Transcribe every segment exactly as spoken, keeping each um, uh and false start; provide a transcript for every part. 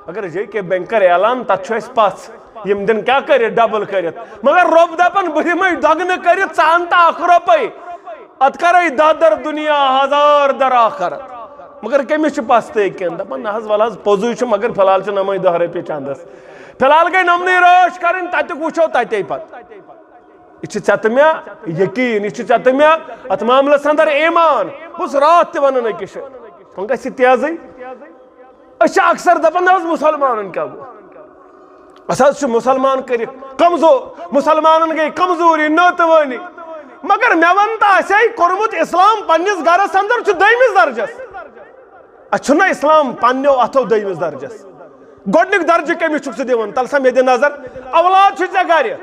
اگر جے کے بینک کرِ اعلان، تتھ چھُ اَسہِ پژھ، یِم دِن کیٛاہ کٔرِتھ؟ ڈبل کٔرِتھ۔ مگر رۄب دپان، بہٕ دِمے دۄگنہٕ کٔرِتھ، ژٕ ان تہٕ اکھ رۄپے، اتھ کرے دہ در دنیا، ہزار در آخرت۔ مگر کٔمِس چھِ پژھ تہٕ کینٛہہ؟ دپان، نہ حظ، ولہٕ حظ، پوٚزُے چھُ، مگر فی الحال چھِ نمے دہ رۄپیہِ چندس۔ فی الحال گٔے نمنٕے رٲچھ کرٕنۍ، تتیُک وٕچھو تتے پتہٕ۔ یہِ چھِ ژےٚ تہٕ مےٚ یقین، یہِ چھِ ژےٚ تہٕ مےٚ اتھ معاملس اندر ایمان۔ بہٕ اوسُس راتھ تہِ ونان أکِس جایہِ، وۄنۍ گژھِ یہِ تیزٕے۔ أسۍ چھِ اکثر دپان، نہ حظ، مسلمانن کیٛاہ گوٚو؟ أسۍ حظ چھِ مسلمان کٔرِکھ کمزور، مسلمانن گٔے کمزوری، ناتوٲنی۔ مگر مےٚ ون تہٕ، اسہِ ہے کوٚرمُت اسلام پننِس گرس اندر چھُ دوٚیمِس درجس۔ اسہِ چھُنہ اسلام پننیو اتھو دوٚیمِس درجس۔ گۄڈنیُک درجہٕ کٔمِس چھُکھ ژٕ دِوان؟ تلہٕ سا مےٚ دِ نظر، اولاد چھُے ژےٚ گرِ۔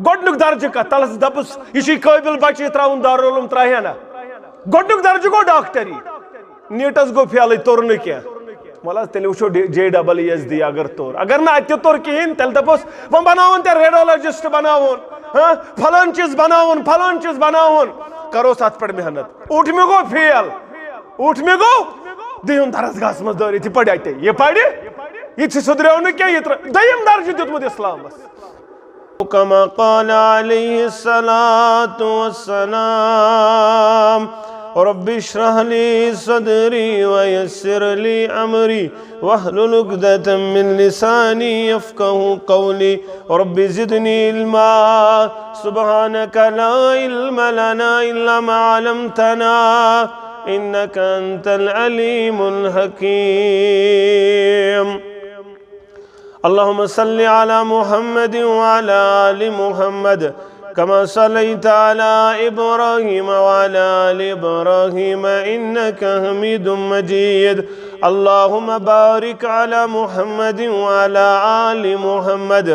گۄڈنیُک درجہٕ کتھ؟ تلس دپُس، یہِ چھُے قٲبِل بچہٕ، یہِ ترٛاوُن دارالعلوم، ترٛاوہے نا؟ گۄڈنیُک درجہٕ گوٚو ڈاکٹری۔ نیٖٹس گوٚو فیلٕے، توٚر نہٕ کینٛہہ۔ وَلہٕ حظ، تیٚلہِ وٕچھو ڈی-، جے ڈبل ای یس دی اگر توٚر۔ اگر نہٕ اَتہِ تہِ توٚر کِہیٖنۍ، تیٚلہِ دَپوس، وۄنۍ بناوون تیٚلہِ ریڈیولوجسٹ بناوون، ہاں، فلٲنۍ چیٖز بناوون، فلٲنۍ چیٖز بناوون۔ کروس اَتھ پٮ۪ٹھ محنت۔ اوٗٹھ مےٚ گوٚو فیل، اوٗٹھ مےٚ گوٚو، دِیُن درسگاہس منٛز دٲرِتھ، یہِ پَرِ اَتے، یہِ پَرِ، یہِ تہِ سُدریو نہٕ کینٛہہ، یہِ ترٛٲ-، دوٚیِم درجہٕ دیُتمُت اِسلامس۔ كما قال عليه الصلاة والسلام: رب اشرح لي صدري ويسر لي أمري واحلل عقدة من لساني يفقه قولي. رب زدني علما. سبحانك لا علم لنا إلا ما علمتنا إنك أنت العليم الحكيم. اللهم صل على محمد وعلى آل محمد كما صليت على إبراهيم وعلى آل إبراهيم إنك حميد مجيد. اللهم بارك على محمد وعلى آل محمد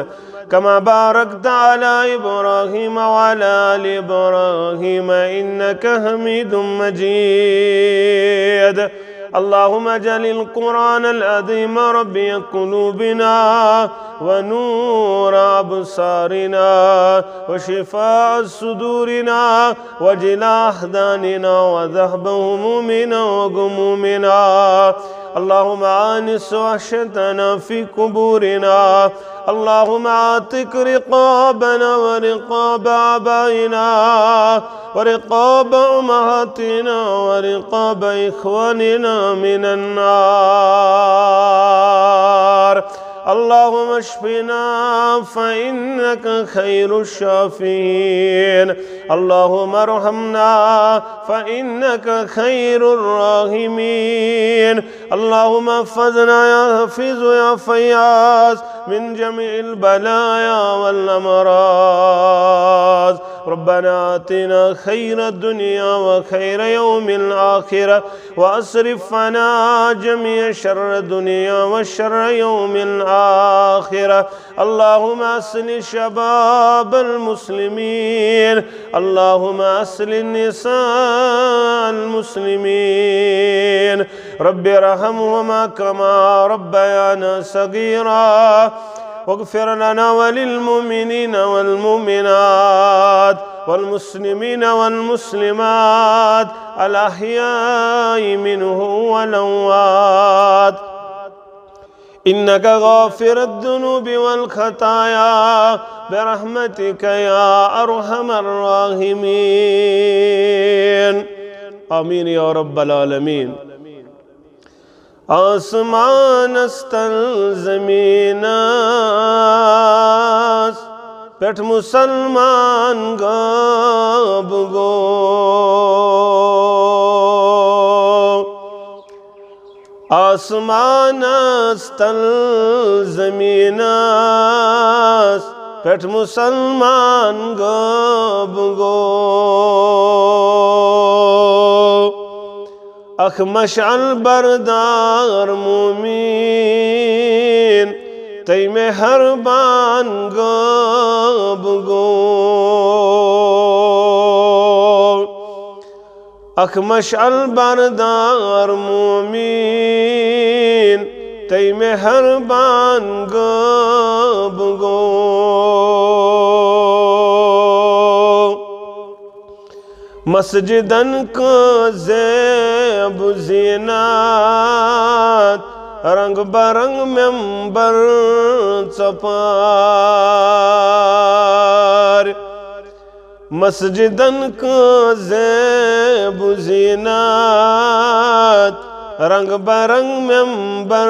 كما باركت على إبراهيم وعلى آل إبراهيم إنك حميد مجيد. اللهم اجعل القرآن العظيم ربيع قلوبنا ونور أبصارنا وشفاء صدورنا وجلاء أحزاننا وذهب همومنا وغمومنا. اللهم آنس وحشتنا في قبورنا. اللهم اعتق رقابنا ورقاب آبائنا ورقاب أمهاتنا ورقاب إخواننا من النار. اللهم اشفنا فإنك خير الشافين. اللهم ارحمنا فإنك خير الراحمين. اللهم احفظنا يا حفيظ يا فياض من جميع البلايا والأمراض. ربنا آتنا خير الدنيا وخير يوم الآخرة وأصرف عنا جميع شر الدنيا وشر يوم الآخرة. اللهم أصلح شباب المسلمين. اللهم أصلح نساء المسلمين. رب ارحمهما كما ربيانا صغيرا. واغفر لنا وللمؤمنين والمؤمنات والمسلمين والمسلمات الأحياء منهم والأموات. إنك غافر الذنوب والخطايا برحمتك يا أرحم الراحمين. آمين يا رب العالمين. آسمانس تل زمینس پٮ۪ٹھ مسلمان غٲب گوٚو۔ آسمانس تل زمینس پٮ۪ٹھ مسلمان غٲب گوٚو۔ اکھ مشعل بردار مومین تٔمۍ مہربان غٲب گوٚو۔ اکھ مشعل بردار مومین تٔمۍ مہربان غٲب گوٚو۔ مسجدن کٔر زیب زینت رنگ برنگ ممبر ژۄپار۔ مسجدن کٲنٛسہِ زیب و زینت، رنگ برنگ ممبر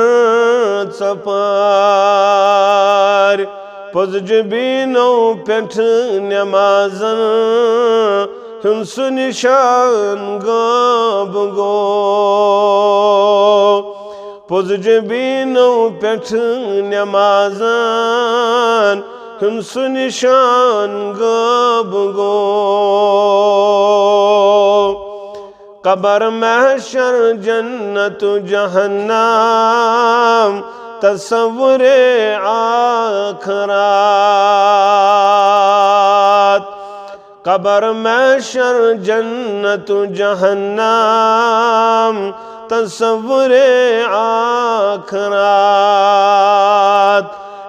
ژۄپار۔ پوٚز جبینو پٮ۪ٹھ نمازن ہُنٛد سُہ نشان غٲب گوٚو۔ پوٚز جبینو پٮ۪ٹھ نمازن ہُنٛد سُہ نشان غٲب گوٚو۔ قبر محشر جنت جہنم تصور آخرت۔ قبر محشر جنت جہنم تصور آخرت۔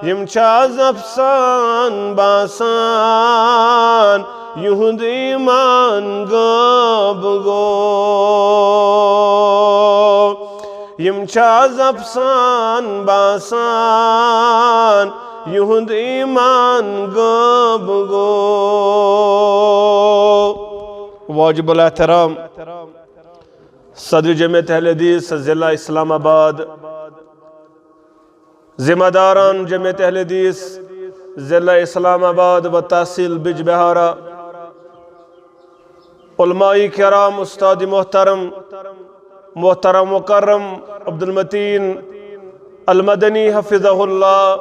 یِم چھِ از افسان باسان، یِہُنٛد ایمان غٲب گوٚو۔ یِم چھِ از افسان باسان، یِہُنٛد ایمان غٲب گوٚو۔ واجب الاحترام صدر جمعیت اہل حدیث ضلع اسلام آباد، ذمہ داران جمعیت اہل حدیث ضلع اسلام آباد و تحصیل بج بہارا، علماء کرام، استاد محترم، محترم مکرم عبدالمتین المدنی حفظہ اللہ،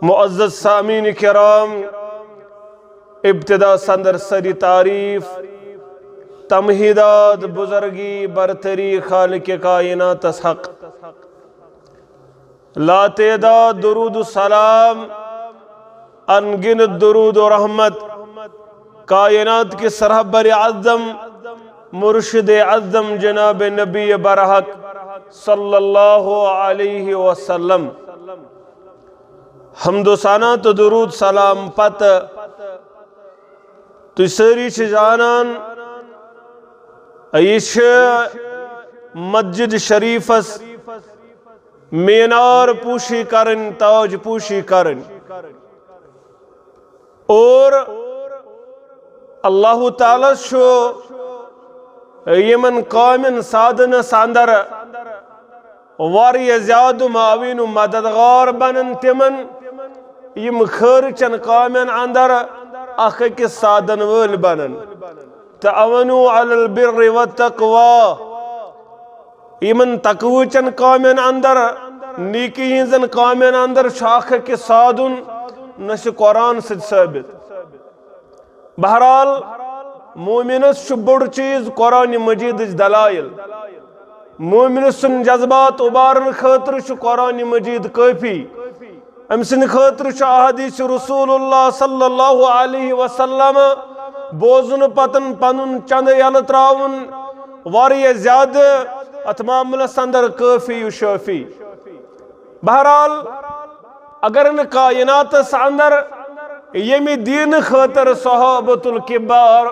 معزز سامعین کرام، ابتدا سندر سری تعریف، تمہیدات، بزرگی، برتری خالق کائناتس حق۔ لا تعداد درود و سلام، ان گنت درود و رحمت کائنات کِس رہبر اعظم، مرشد اعظم جناب نبی برحق صلی اللہ علیہ وسلم۔ حمد و ثنا تہٕ درود سلام پتہٕ، تُہۍ سٲری چھِ زانان، یہِ چھِ مسجد شریفس مینار پوشی کرٕنۍ، تاج پوشی کرٕنۍ۔ اور اللہ تعالیٰ چھُ یِمن کامٮ۪ن سادنس اندر واریاہ زیادٕ معاون و مددگار بنان تِمن، یِم خٲرٕچن کامٮ۪ن اندر اکھ أکِس سادن وٲلۍ بنان۔ تعاونوا علی البر والتقوی۔ یِمن تقویچن کامٮ۪ن اندر، نیکی ہٕنٛزن کامٮ۪ن اندر چھُ اکھ أکِس سادُن، نہ چھُ قرآن سۭتۍ ثٲبت۔ بہرحال، مومنس چھُ بوٚڑ چیز قرآن مجیدٕچ دلائل۔ مومن سُنٛد جذبات اُبارن خٲطرٕ چھُ قرآن مجید کٲفی۔ أمۍ سٕنٛدِ خٲطرٕ چھُ احادیث رسول اللہ صلی اللہ علیہ وسلم بوزنہٕ پتن پنُن چندٕ یلہٕ تراوُن واریاہ زیادٕ اتھ معاملس اندر کٲفی و شٲفی۔ بہرحال، اگر نہٕ کائناتس اندر ییٚمہِ دینہٕ خٲطرٕ صحابۃ الکبار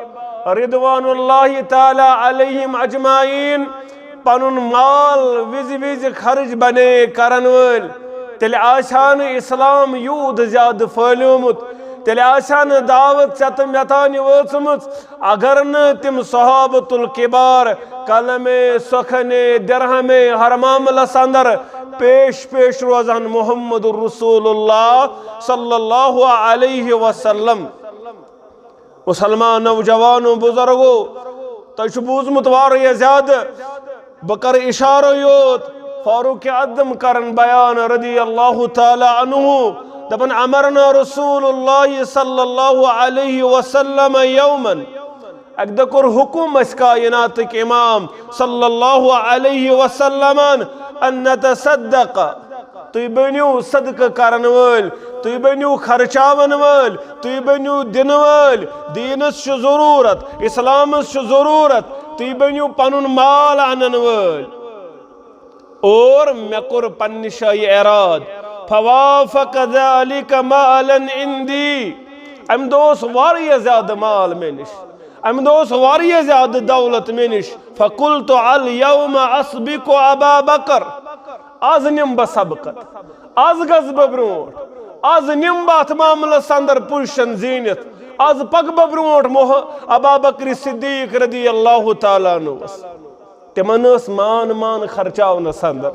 رضوان اللہ تعالیٰ علیہم اجمعین پنُن مال وِزِ وِزِ خرٕچ بنے کرن وٲلۍ، تیٚلہِ آسہِ ہا نہٕ اسلام یوٗت زیادٕ پھٔہلیومُت، تیٚلہِ آسہِ ہا نہٕ دعوت ژےٚ تہٕ مےٚ تانۍ وٲژمٕژ، اگر نہٕ تِم صحابۃ الکبار کلمے، سخنے، درہمے، ہر معاملس اندر پیش پیش روزان محمد رسول اللہ صلی اللہ علیہ وسلم۔ مسلمان نوجوانو، بزرگو، تۄہہِ چھُ بوٗزمُت واریاہ زیادٕ، بہٕ کرٕ اشارٕ یوت۔ فاروق اعظم کرن بیان رضی اللہ تعالیٰ عنہ، دپان، امرنا رسول اللہ صلی اللہ علیہ وسلم یومن، اکہِ دۄہ کوٚر حکم اسہِ کائناتٕکۍ امام صلی اللہ علیہ وسلمن، ان نتصدق، تُہۍ بٔنِو صدقہٕ کرن وٲلۍ، تُہۍ بٔنِو خرچاون وٲلۍ، تُہۍ بٔنِو دِنہٕ وٲلۍ۔ دیٖنس چھُ ضروٗرت، اسلامس چھُ ضروٗرت، تُہۍ بٔنِو پنُن مال انن وٲلۍ۔ اور مےٚ کوٚر پننہِ جایہِ اعراض، فوافق ذلك مالا عندي، امہِ دۄہ اوس واریاہ زیادٕ مال مےٚ نِش، امہِ دۄہ اوس واریاہ زیادٕ دولت مےٚ نِش۔ فقلت اليوم اسبق ابا بکر، از نِم بہٕ سبقت، از گژھٕ بہٕ برونٛٹھ، از نِم بہٕ اتھ معاملس اندر پُزیشن زیٖنِتھ، از پکہٕ بہٕ برونٛٹھ۔ محمد ابا بکر صدیق رضی اللہ تعالیٰ عنہ۔ تِمن ٲس مان مان خرچاونس اندر،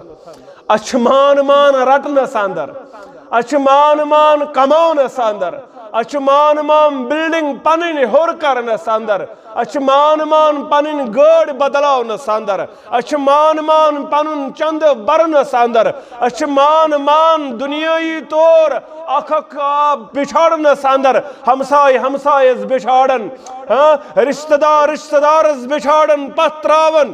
اسہِ چھِ مان مان رٹنس اندر، اسہِ چھِ مان مان کماونس اندر، اسہِ چھِ مان مان بلڈنگ پنٕنۍ ہیوٚر کرنس اندر، اسہِ چھِ مان مان پنٕنۍ گٲڑۍ بدلاونس اندر، اسہِ چھِ مان مان پنُن چندٕ برنس اندر، اسہِ چھِ مان مان دُنیٲیی طور اکھ اکھ آب بچھاڑنس اندر، ہمساے ہمسایس بچھاڑن، ہاں، رشتہ دار رشتہ دارس بچھاڑن، پتھ تراون،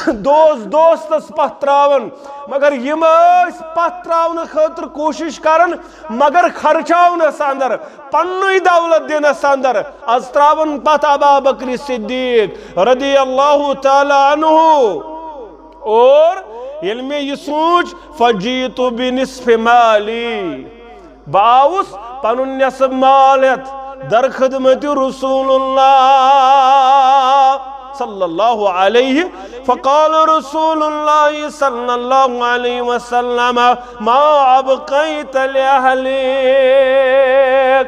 دوست دوستس پتھ تراون۔ مگر یِم ٲسۍ پتھ تراونہٕ خٲطرٕ کوٗشش کران، مگر خرچاونس اندر، پننُے دولت دِنس اندر۔ از تراون پتھ ابا بکر صدیق رضی اللہ تعالیٰ عنہ۔ اور ییٚلہِ مےٚ یہِ سوٗنٛچ، فجیت بنصف مالی، بہٕ آوُس پنُن نصف مال ہٮ۪تھ در خدمت رسول اللہ صلی اللہ علیہ۔ فقال رسول اللہ صلی اللہ علیہ وسلم، ما ابقیت لأہلیک؟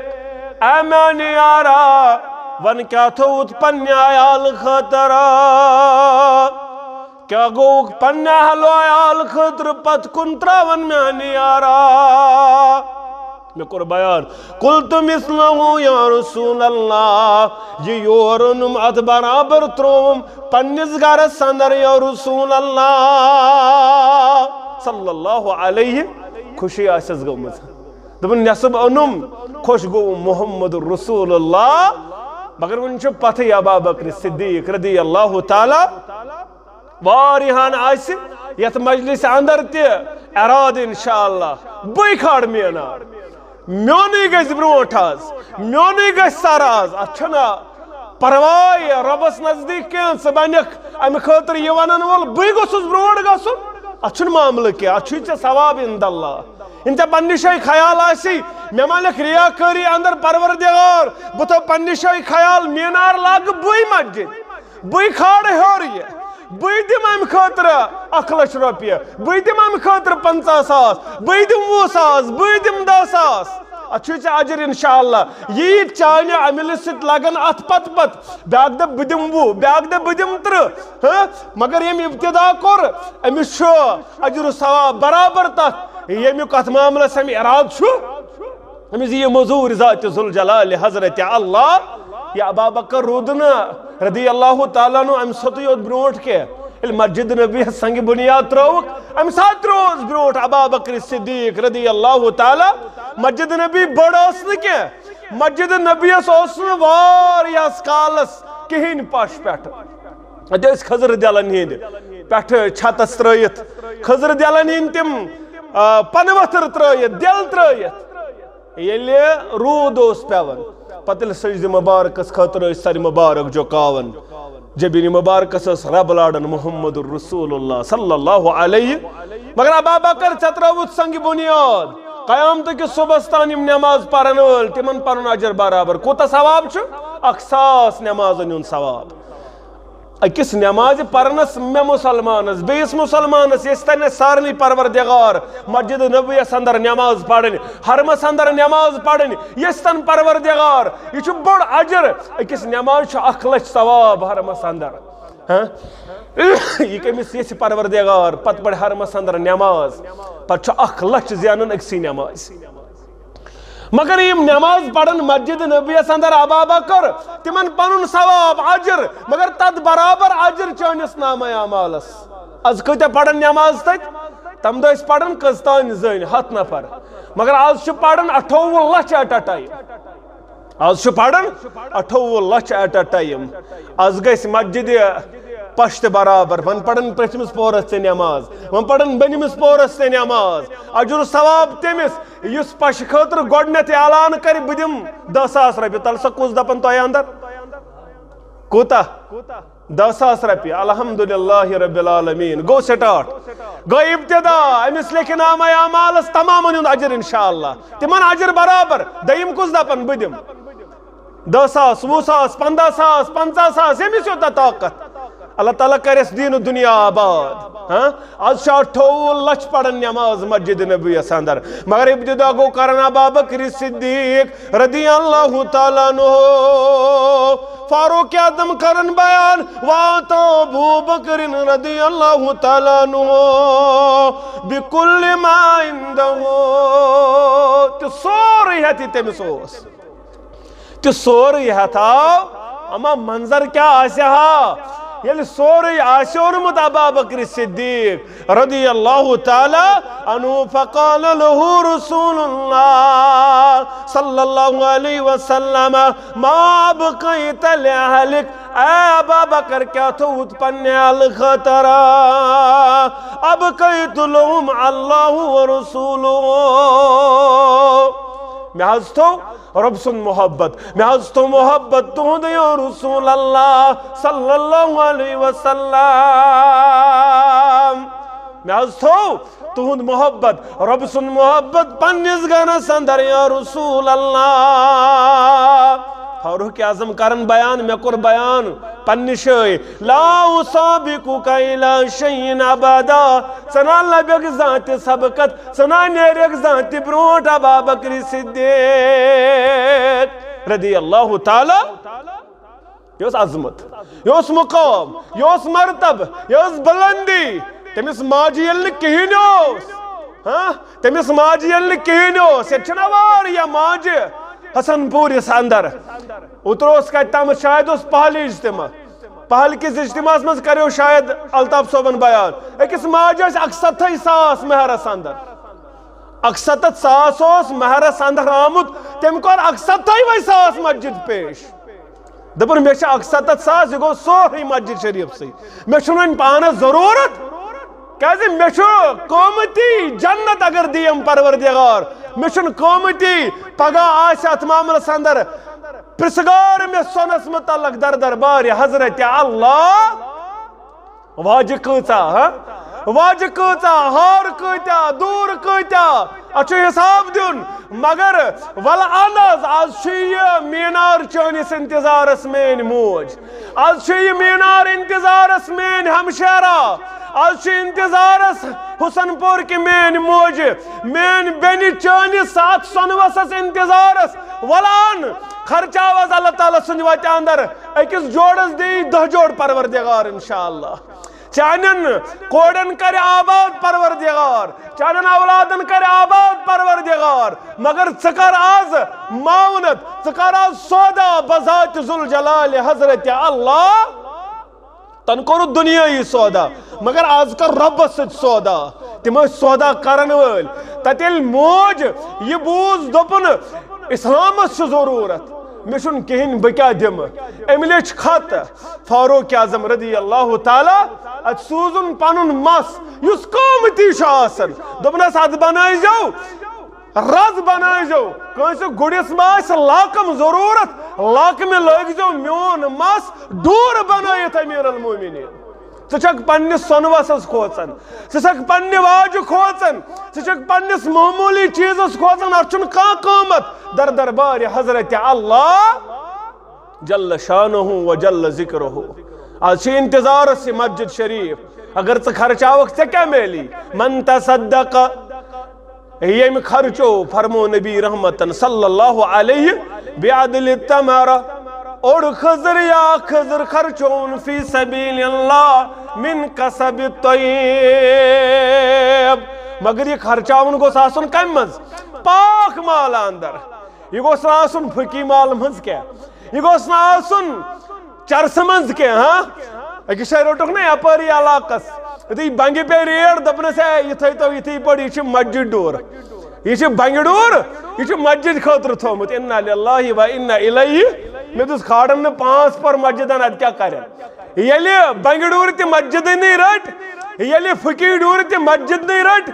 اے میانہِ یارا، ون کیا تھوٚوُتھ پننہِ عیال خٲطرٕ؟ کیا گوٚوُکھ پننہِ اہل و عیال خٲطرٕ پتھ کُن تراوان میانہِ یارا؟ مےٚ کوٚر بیان، قلت مثلہ یا رسول اللہ، یہِ یور اوٚنُم اتھ برابر ترووُم پننِس گرس اندر یا رسول اللہ صلی اللہ علیہ۔ خوشی آسٮ۪س گٔمٕژ، دوٚپُن نٮ۪صٕب اوٚنُم، خۄش گوٚو محمد رسول اللہ۔ مگر وُنہِ چھُ پتھٕے ابا بکر صدیق رضی اللہ تعالیٰ واریاہن آسہِ یتھ مجلس اندر تہِ ارادٕ، انشاءاللہ بٕے کھارٕ مینار، میونُے گژھِ برونٛٹھ از، میونُے گژھِ سر از۔ اتھ چھُنہٕ پرواے، رۄبس نزدیٖک کینٛہہ۔ ژٕ بنکھ امہِ خٲطرٕ یہِ ونن وول، بٕے گوٚژھُس برونٛٹھ گژھُن۔ اتھ چھُنہٕ معاملہٕ کینٛہہ، اتھ چھُے ژےٚ ثواب عند اللہ۔ ییٚلہِ ژےٚ پننہِ جایہِ خیال آسی، مےٚ ما لیکھ ریاکٲری اندر پروردگار، بہٕ تھاو پننہِ جایہِ خیال، مینار لاگہٕ بٕے مسجد، بٕے کھارٕ ہیوٚر یہِ، بٕے دِمہٕ امہِ خٲطرٕ اکھ لچھ رۄپیہِ، بٕے دِمہٕ امہِ خٲطرٕ پنٛژاہ ساس، بٕے دِمہٕ وُہ ساس، بٕے دِمہٕ دَہ ساس۔ اتھ چھُے ژےٚ اجر انشاءاللہ۔ یہِ یہِ چانہِ عملہِ سۭتۍ لگن اتھ پتہٕ پتہٕ، بیاکھ دپہِ بہٕ دِمہٕ وُہ، بیاکھ دپہِ بہٕ دِمہٕ ترٕٛہ۔ ہہ؟ مگر ییٚمۍ ابتدا کوٚر، أمِس چھُ اجر و ثواب برابر تتھ، ییٚمیُک اتھ معاملس أمۍ ارادٕ چھُ۔ أمِس یہِ مٔزوٗرۍ ذاتِ ذوالجلال حضرت اللہ۔ یہِ ابا بکر روٗد نہٕ رضی اللہ تعالیٰ عنہ امہِ ساتہٕ یوت برونٛٹھ کینٛہہ۔ ییٚلہِ مسجد نبی یس سنگ بنیاد ترٲوٕکھ، امہِ ساتہٕ تہِ روٗز برونٛٹھ ابا بکر صدیق رضی اللہ تعالیٰ۔ مسجد نبی بٔڑ ٲس نہٕ کینٛہہ، مسجد نبی یس اوس نہٕ واریاہس کالس کہیٖنۍ پش پٮ۪ٹھ۔ اتہِ ٲسۍ خضر دٮ۪لن ہٕنٛدۍ پٮ۪ٹھٕ چھتس ترٲیِتھ، خضر دٮ۪لن ہٕنٛدۍ تِم، آ، پنہٕ ؤتھٕر ترٲیِتھ، دٮ۪ل ترٲیِتھ۔ ییٚلہِ روٗد اوس پٮ۪وان، پتہٕ ییٚلہِ سجدِ مبارکس خٲطرٕ ٲسۍ سرِ مبارک جُکاوان، جبینِ مبارکس ٲس رب لاران محمد رسول اللہ صلی اللہ علیہ۔ مگر ابا بکر، ژےٚ ترٲوُتھ سنگ بنیاد، قیامتہٕ کِس صبحس تام یِم نماز پرن وٲلۍ، تِمن پنُن اجر برابر۔ کوٗتاہ ثواب چھُ؟ اکھ ساس نمازن ہُنٛد ثواب۔ أکِس نمازِ پرنس مےٚ مسلمانس، بیٚیِس مسلمانس، ییٚژھِ تن اَسہِ سارنٕے پروردگار مسجد نبویس اندر نماز پرٕنۍ، حرمس اندر نماز پرٕنۍ، ییٚژھِ تن پروردگار۔ یہِ چھُ بوٚڑ اجر۔ أکِس نمازِ چھُ اکھ لچھ ثواب حرمس اندر۔ ہاں؟ یہِ کٔمِس ییٚژھِ پروردگار، پتہٕ پرِ حرمس اندر نماز، پتہٕ چھُ اکھ لچھ زینان أکسٕے نمازِ۔ مگر یِم نماز پرن مسجد نبیس اندر ابا بکر، تِمن پنُن ثواب، اجر، مگر تتھ برابر اجر چٲنِس نامہ اعمالس۔ از کۭتیاہ پرن نماز تتہِ؟ تم دۄہ ٲسۍ پران کٔژ تانۍ زٔنۍ، ہتھ نفر۔ مگر از چھِ پران اٹھووُہ لچھ at a time۔ از چھِ پران اٹھووُہ لچھ at a time۔ از گژھِ مسجد پشتِ برابر۔ وۄنۍ پرن پرٛتھمِس پورس تہِ نماز، وۄنۍ پرن بٔنمِس پورس تہِ نماز۔ اجر و ثواب تٔمِس یُس پشہِ خٲطرٕ گۄڈٕنیتھ اعلان کرِ، بہٕ دِمہٕ دَہ ساس رۄپیہِ۔ تلہٕ سا کُس دپان تۄہہِ اندر؟ کوٗتاہ؟ دَہ ساس رۄپیہِ۔ الحمدللہ رب العالمین۔ گوٚو start۔ گوٚو ابتدا۔ أمِس لیکھِ نامہ اعمالس تمامن ہُنٛد اجر انشاءاللہ۔ تِمن اجر برابر۔ دوٚیِم کُس دپان بہٕ دِمہٕ؟ دَہ ساس، وُہ ساس، پنٛداہ ساس، پنٛژاہ ساس، ییٚمِس یوٗتاہ طاقت۔ اللہ تعالیٰ کرٮ۪س دین و دنیا آباد۔ ہاں، آز چھِ اَٹھووُہ لچھ پران نماز مسجد نبویس اندر، مگر ابتدا گوٚو کران ابا بکر صدیق رضی اللہ تعالیٰ عنہ۔ فاروق اعظم کران بیان، واتى ابو بکر رضی اللہ تعالیٰ عنہ بكل ما عنده۔ تہٕ سورُے ہٮ۪تھ یہِ تٔمِس اوس۔ تہٕ سورُے ہٮ۪تھ آو، اما منظر کیٛاہ آسہِ ہا؟ ییٚلہِ سورُے آسہِ اوٚنمُت ابا بکر صدیق رضی اللہ تعالیٰ عنہ، فقال له رسول الله صلى الله عليه وسلم، ما أبقيت لأهلك؟ اے ابا بکر، کیٛاہ تھوٚوُتھ پننہِ اہلہِ خٲطرٕ؟ أبقيت لهم الله ورسوله۔ مےٚ حظ تھوٚو رۄب سُنٛد محبت، مےٚ حظ تھوٚو محبت تُہُنٛد یا رسول اللہ صلی اللہ علیہ وسلم۔ مےٚ حظ تھوٚو تُہُنٛد محبت، رۄب سُنٛد محبت پننِس گرس اندر یا رسول اللہ۔ فاروق اعظم کرن بیان، مےٚ کوٚر بیان پننہِ جایہِ، لا أسابقك إلى شيء أبدا۔ ژٕ نہ لبکھ زانٛہہ تہِ سبقت، ژٕ نہ نیرکھ زانٛہہ تہِ برونٛٹھ ابا بکر صدیق رضی اللہ تعالیٰ۔ یہِ اوس عظمت، یہِ اوس مقام، یہِ اوس مرتبہ، یہِ ٲس بلندی۔ تٔمِس ماجہِ ییٚلہِ نہٕ کِہیٖنۍ اوس، ہاں، تٔمِس ماجہِ ییٚلہِ نہٕ کِہیٖنۍ اوس، ییٚتہِ چھِنہ واریاہ ماجہِ حسن پوٗرِس اندر۔ اوترٕ اوس کتہِ تامَتھ، شاید اوس پہلہِ اجتماع، پہل کِس اجتماعس منٛز کریو شاید الطاف صٲبن بیان، أکِس ماجہِ ٲسۍ اکستتھٕے ساس مہرس اندر۔ اکستتھ ساس اوس مہرس اندر آمُت، تٔمۍ کوٚر اکستتھٕے وۄنۍ ساس مسجد پیش۔ دوٚپُن، مےٚ چھِ اکستتھ ساس، یہِ گوٚو سورُے مسجد شریفسٕے۔ مےٚ چھُنہٕ وۄنۍ پانس ضروٗرت، کیازِ مےٚ چھُ قۭمتی جنت اگر دِیم پروردگار، مےٚ چھُنہٕ قۭمتی پگاہ آسہِ اتھ معاملس اندر پرژھگار مےٚ سۄنس متعلق در دربارِ حضرت اللہ۔ واجہِ کۭژاہ، ہا؟ واجہِ کۭژاہ، ہار کۭتیاہ، دوٗر کۭتیاہ، اتھ چھُ حساب دیُن۔ مگر ولہٕ اند از، از چھُ یہِ مینار چٲنِس انتظارس میٲنۍ موج۔ از چھُ یہِ مینار انتظارس میٲنۍ ہمشیرا۔ از چھُ انتظارس حسن پور کہِ میٲنۍ موجہِ، میٲنۍ بیٚنہِ چٲنِس اتھ سۄنوَسس انتظارس۔ ولہٕ ان خرچاو از اللہ تعالیٰ سٕنٛدِ وتہِ اندر۔ أکِس جوڑس دِیہِ دَہ جوڑ پروردگار انشاءاللہ۔ چانٮ۪ن کورٮ۪ن کرِ آباد پروردگار، چانٮ۪ن اولادن کرِ آباد پروردگار، مگر ژٕ کر از معاونت، ژٕ کر از سودا بذات ذوالجلال حضرت اللہ۔ تن کوٚرُتھ دُنیٲیی سودا، مگر از کر رۄبس سۭتۍ سودا۔ تِم ٲسۍ سودا کرن وٲلۍ۔ تتہِ ییٚلہِ موج یہِ بوٗز، دوٚپُن، اسلامس چھُ ضروٗرت، مےٚ چھُنہٕ کِہیٖنۍ، بہٕ کیٛاہ دِمہٕ؟ أمۍ لیٚچھ خط فاروق اعظم رضی اللہ تعالیٰ، اتہِ سوٗزُن پنُن مس یُس قۭمتی چھُ آسان۔ دوٚپنس، اتھ بنٲیزیو رز بنٲیزیو، کٲنٛسہِ گُرِس ما آسہِ لاکم ضروٗرت، لاکمہِ لٲگزیو میون مس ڈوٗر بنٲیِتھ، امیر المومنین۔ ژٕ چھکھ پننِس سۄنہٕ وسس کھوژان، ژٕ چھکھ پننہِ واجہِ کھوژان، ژٕ چھکھ پننِس معموٗلی چیٖزس کھوژان، اتھ چھُنہٕ کانٛہہ قۭمتھ در دربارِ حضرت اللہ جل شانہ و جل ذکرہ۔ از چھِ انتظارس یہِ مسجد شریف، اگر ژٕ خرچاوکھ، ژےٚ کیٛاہ میلی؟ من تصدق، ییٚمۍ خرچو، فرمو نبی رحمتن صلی اللہ علیہ، بعدل تمرہ، اوٚڑ خٔزٕر یا خٔزٕر خرچووُن فی سبیل اللہ من کسب طیب۔ مگر یہِ خرچاوُن گوٚژھ آسُن کمہِ منٛز؟ پاک مال اندر۔ یہِ گوٚژھ نہٕ آسُن پھُکی مال منٛز کینٛہہ، یہِ گوٚژھ نہٕ آسُن چرسہٕ منٛز کینٛہہ، ہاں؟ أکِس جایہِ روٚٹُکھ نہ یپٲری علاقس، یُتھُے بنگہِ پے ریڈ، دوٚپنس، ہے، یہِ تھٲیتو یِتھٕے پٲٹھۍ، یہِ چھِ مسجد ڈوٗر، یہِ چھِ بنگہِ ڈوٗر، یہِ چھُ مسجد خٲطرٕ تھوٚومُت۔ انا للہ و انا الیہ۔ مےٚ دِژ کھاڑن نہٕ پانٛژھ پور مسجدن، ادٕ کیٛاہ کرن؟ ییٚلہِ بنگہِ ڈوٗر تہِ مسجدٕے نٕے رٔٹ، ییٚلہِ پھُکی ڈوٗر تہِ مسجدٕے رٔٹ،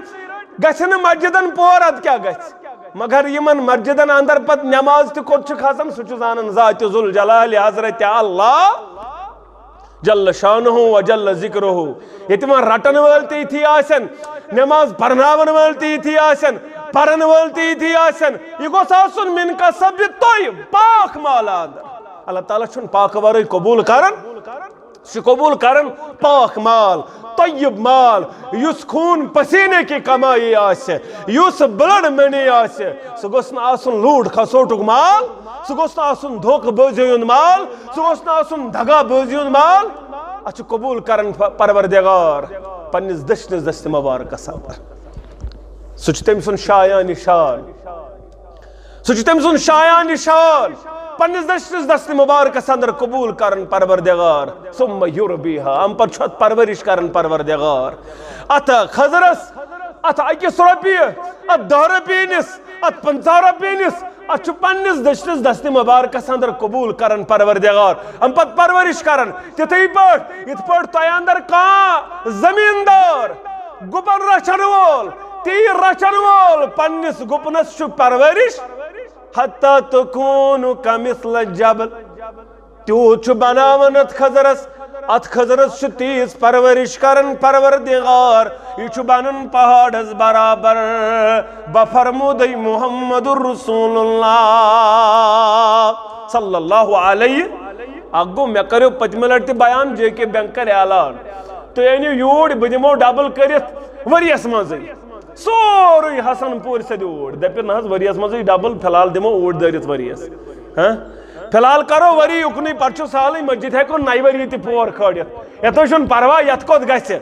گژھِ نہٕ مسجدن پور، ادٕ کیٛاہ گژھِ؟ مگر یِمن مسجدن اندر پتہٕ نماز تہِ کوٚت چھُ کھسان، سُہ چھُ زانان ذات ذوالجلال حضرت اللہ جل شانہ و جل ذکرہ۔ ییٚتہِ وۄنۍ رٹن وٲلۍ تہِ یِتھی آسن، نماز پرناون وٲلۍ تہِ یِتھی آسن، پرن وٲلۍ تہِ یِتھی آسن، یہِ گوٚژھ آسُن من کسب طیب، پاک مال اندر۔ اللہ تعالیٰ چھُنہٕ پاکہٕ ورٲے قبول کران۔ سُہ چھُ قبول کران پاک مال، طیب مال، یُس خوٗن پسینے کی کمائی آسہِ، یُس بلڈ منی آسہِ۔ سُہ گوٚژھ نہٕ آسُن لوٗٹھ کھسوٹُک مال، سُہ گوٚژھ نہٕ آسُن دھوکہٕ بٲزی ہُنٛد مال، سُہ گوٚژھ نہٕ آسُن دغا بٲزی ہُنٛد مال۔ اَتھ چھُ قبول کران پ-، پروردگار پننِس دٔچھنِس دستِ مبارکس اندر۔ سُہ چھُ تٔمۍ سُنٛد شایان نشان۔ سُہ چھُ تٔمۍ سُنٛد شایان نشان۔ پننِس دٔچھنِس دستِ مبارکس اندر قبول کران پروردگار۔ ثم یربیہا، امہِ پتہٕ چھُ اتھ پرورش کران پروردگار۔ اتھ خضرس، اتھ أکِس رۄپیہِ، اتھ دہ رۄپیہِ نِس، اتھ پنٛژاہ رۄپیہِ نِس، اتھ چھُ پننِس دٔچھنِس دستِ مبارکس اندر قبول کران پروردگار۔ امہِ پتہٕ پرورش کران تِتھٕے پٲٹھۍ، یِتھ پٲٹھۍ تۄہہِ اندر کانٛہہ زمیٖندار گُپن رچھن وول، تیٖر رچھن وول پننِس گُپنس چھُ پرورش، حتی تکون کمثل جبل۔ تیوٗت چھُ بناوان اتھ خضرس، اتھ خضرس چھُ تیٖژ پرورش کران پروردگار، یہِ چھُ بنان پہاڑس برابر۔ بفرمودے محمد رسول اللہ صلی اللہ علیہ۔ اکھ گوٚو، مےٚ کریو پٔتمہِ لٹہِ تہِ بیان، جے کے بینک کرِ اعلان، تُہۍ أنِو یوٗرۍ، بہٕ دِمو ڈبل کٔرِتھ ؤریس منٛزٕے۔ سورُے حسن پوٗرۍ سیٚدِ اوٗرۍ۔ دَپہِ، نہ حظ، ؤریَس منٛزٕے ڈبل، فی الحال دِمو اوٗرۍ دٲرِتھ ؤریَس۔ ہاں؟ فی الحال کرو ؤری اُکنُے، پتہٕ چھُ سہلٕے، مسجد ہٮ۪کو نَیہِ ؤری تہِ پور کھٲلِتھ۔ یَتھ چھُنہٕ پرواے، یَتھ کوٚت گژھِ؟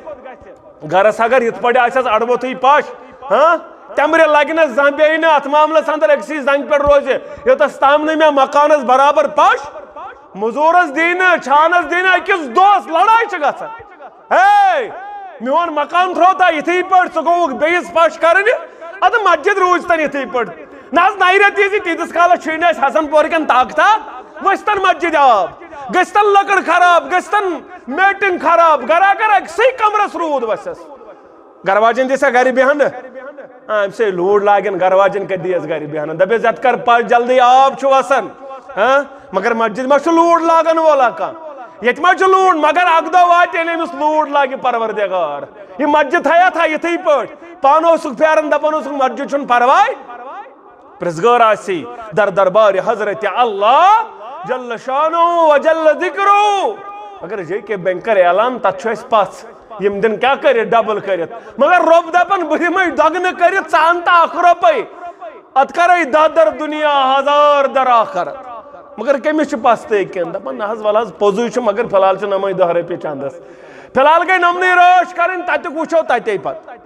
گرس اگر یِتھ پٲٹھۍ آسٮ۪س اڑووتھٕے پش، ہاں؟ تمرِ لگہِ نہٕ زانٛہہ، بیٚیہِ نہٕ اَتھ معاملس اندر أکسٕے زنٛگہِ پٮ۪ٹھ روزِ، یوٚتس تام نہٕ مےٚ مکانس برابر پش، مزوٗرس دی نہٕ، چھانس دی نہٕ، أکِس دۄہس لڑٲے چھِ گژھان۔ ہے، میون مکان تھوٚو تۄہہِ یِتھٕے پٲٹھۍ، ژٕ گوٚوُکھ بیٚیِس پش کرنہِ، اَدٕ مسجد روٗزتن یِتھٕے پٲٹھۍ۔ نہ حظ، نَیہِ رٮ۪تہٕ یِزِ، تیٖتِس کالس چھُے نہٕ اَسہِ حسن پورِ کٮ۪ن طاقتہ، ؤسۍتن مسجد آب، گٔژھتن لٔکٕر خراب، گٔژھتن میٹنگ خراب، گرا گر أکسٕے کمرس روٗد وسٮ۪س۔ گرٕ واجٮ۪ن دِسا گرِ بیہنہٕ؟ آ، أمۍ سٕے لوٗر لاگن گرٕ واجٮ۪ن کتہِ دِیس گرِ بیہنہٕ؟ دپٮ۪س، "یتھ کر پش جلدی، آب چھُ وسان۔" ہاں؟ مگر مسجد ما چھُ لوٗر لاگن وولا کانٛہہ؟ ییٚتہِ ما چھُ لوٗر؟ مگر اکھ دۄہ واتہِ، ییٚلہِ أمِس لوٗر لاگہِ پروردگار۔ یہِ مسجد تھایا تھا یِتھٕے پٲٹھۍ۔ پانہٕ اوسُکھ پھیران، دپان اوسُکھ، "مسجد چھُنہٕ پرواے۔" پرٛزگار آسی در دربار حضرت اللہ جل شانہ و جل ذکرہ۔ اگر جے کے بینک کرِ اعلان، تتھ چھُ اَسہِ پژھ۔ یِم دِن کیٛاہ کٔرِتھ؟ ڈبل کٔرِتھ۔ مگر رۄب دپان، بہٕ دِمے دۄگنہٕ کٔرِتھ، ژٕ اَن تہٕ اکھ رۄپے۔ اتھ کرے دہ در دُنیا، ہزار در آخرت۔ مگر کٔمِس چھِ پژھ تہٕ کینٛہہ؟ دپان، نہ حظ، ولہٕ حظ، پوٚزُے چھُ، مگر فی الحال چھِ نمے دہ رۄپیہِ چندس۔ فی الحال گٔے نمنٕے رٲچھ کرٕنۍ، تتیُک وٕچھو تتے پتہٕ۔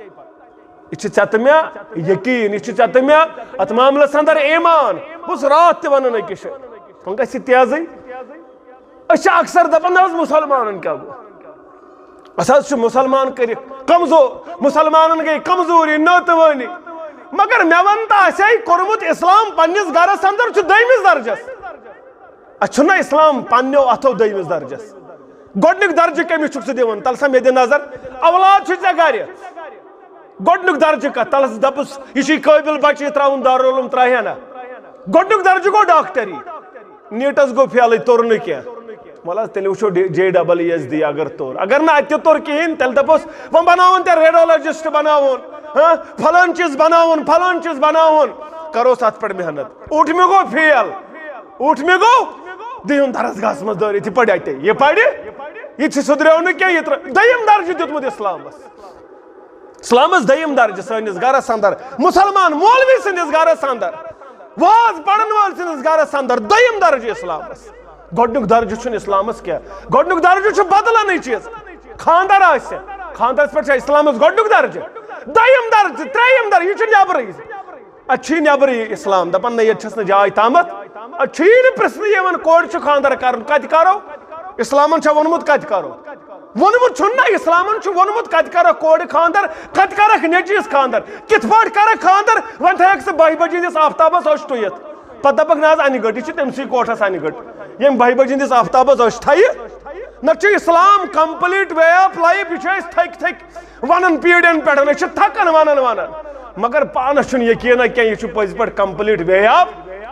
یہِ چھِ ژےٚ تہٕ مےٚ یقین، یہِ چھِ ژےٚ تہٕ مےٚ اتھ معاملس اندر ایمان۔ بہٕ اوسُس راتھ تہِ ونان أکِس جایہِ، وۄنۍ گژھِ یہِ تیزٕے۔ أسۍ چھِ اکثر دپان، نہ حظ، مسلمانن کیٛاہ گوٚو؟ اسہِ حظ چھُ مسلمان کٔرِکھ کمزور، مسلمانن گٔے کمزوری، ناتوٲنی۔ مگر مےٚ وَن تہٕ، اسہِ ہے کوٚرمُت اسلام پننِس گرس اندر، چھُ دوٚیمِس درجس۔ اسہِ چھُنہ اسلام پننیو اتھو دوٚیمِس درجس۔ گۄڈنیُک درجہٕ کٔمِس چھُکھ ژٕ دِوان؟ تَلہٕ سا مےٚ دِ نظر، اولاد چھُے ژےٚ گرِ۔ گۄڈنیُک درجہٕ کتھ؟ تَلہٕ سا دَپُس، یہِ چھُے قٲبِل بچہٕ، یہِ ترٛاوُن دارالعلوم، ترٛاوِ ہا نہ؟ گۄڈنیُک درجہٕ گوٚو ڈاکٹری۔ نیٖٹس گوٚو فیلٕے، توٚر نہٕ کینٛہہ۔ وَلہٕ حظ، تیٚلہِ وٕچھو D-, J double E S دی اگر توٚر۔ اگر نہٕ اَتہِ تہِ توٚر کِہیٖنۍ، تیٚلہِ دَپوس، وۄنۍ بناوون تیٚلہِ ریڈیولوجسٹ بناوون، ہاں، فلٲنۍ چیٖز بناوون، فلٲنۍ چیٖز بناوون۔ کروس اَتھ پٮ۪ٹھ محنت۔ اوٗنٛٹمہِ گوٚو فیل، اوٗنٛٹمہِ گوٚو دِیُن درسگاہس منٛز دٲرِتھ، یہِ پَرِ اَتے، یہِ پَرِ، یہِ تہِ سُدریو نہٕ کینٛہہ، یہِ ترٛٲ-، دوٚیِم درجہٕ دیُتمُت اِسلامس۔ اسلامس دوٚیِم درجہٕ سٲنِس گرس اندر، مسلمان مولوی سٕنٛدِس گرس اندر، واز پرن وٲلۍ سٕنٛدِس گرس اندر دوٚیِم درجہٕ اسلامس۔ گۄڈنیُک درجہٕ چھُنہٕ اسلامس کینٛہہ، گۄڈنیُک درجہٕ چھُ بدلنٕے چیٖز۔ خاندر آسہِ، خاندرس پٮ۪ٹھ چھا اسلامس گۄڈنیُک درجہٕ؟ دوٚیِم درجہٕ، ترٛیٚیِم درجہٕ، یہِ چھُ نٮ۪برٕے۔ اتہِ چھُ یہِ نٮ۪برٕے اسلام، دپان نہ، ییٚتہِ چھس نہٕ جاے تامتھ۔ اتہِ چھُ یی نہٕ پرژھنہٕ یِوان، کورِ چھُ خاندر کرُن، کتہِ کرو؟ اسلامن چھا ووٚنمُت کتہِ کرو؟ ووٚنمُت چھُنہٕ نہ، اسلامن چھُ ووٚنمُت کتہِ کرکھ کورِ خاندر، کتہِ کرکھ نیٚچوِس خاندر، کِتھ پٲٹھۍ کرکھ خاندر؟ وۄنۍ تھٲیکھ ژٕ بہہِ بجہِ ہٕنٛدِس آفتابس أچھ ٹُیِتھ، پتہٕ دپکھ نہ حظ انہِ گٔٹ، یہِ چھُ تٔمسٕے کوٹھس انہِ گٔٹ۔ ییٚمہِ بہہِ بجہِ ہٕنٛدِس آفتابس أچھ تھایہِ، نتہٕ چھُ اسلام complete way of life، یہِ چھُ أسۍ تھٔکۍ تھٔکۍ ونان پیٖڑٮ۪ن پٮ۪ٹھ، أسۍ چھِ تھکان ونان ونان، مگر پانس چھُنہٕ یقیٖنہ کینٛہہ یہِ چھُ پٔزۍ پٲٹھۍ complete way of،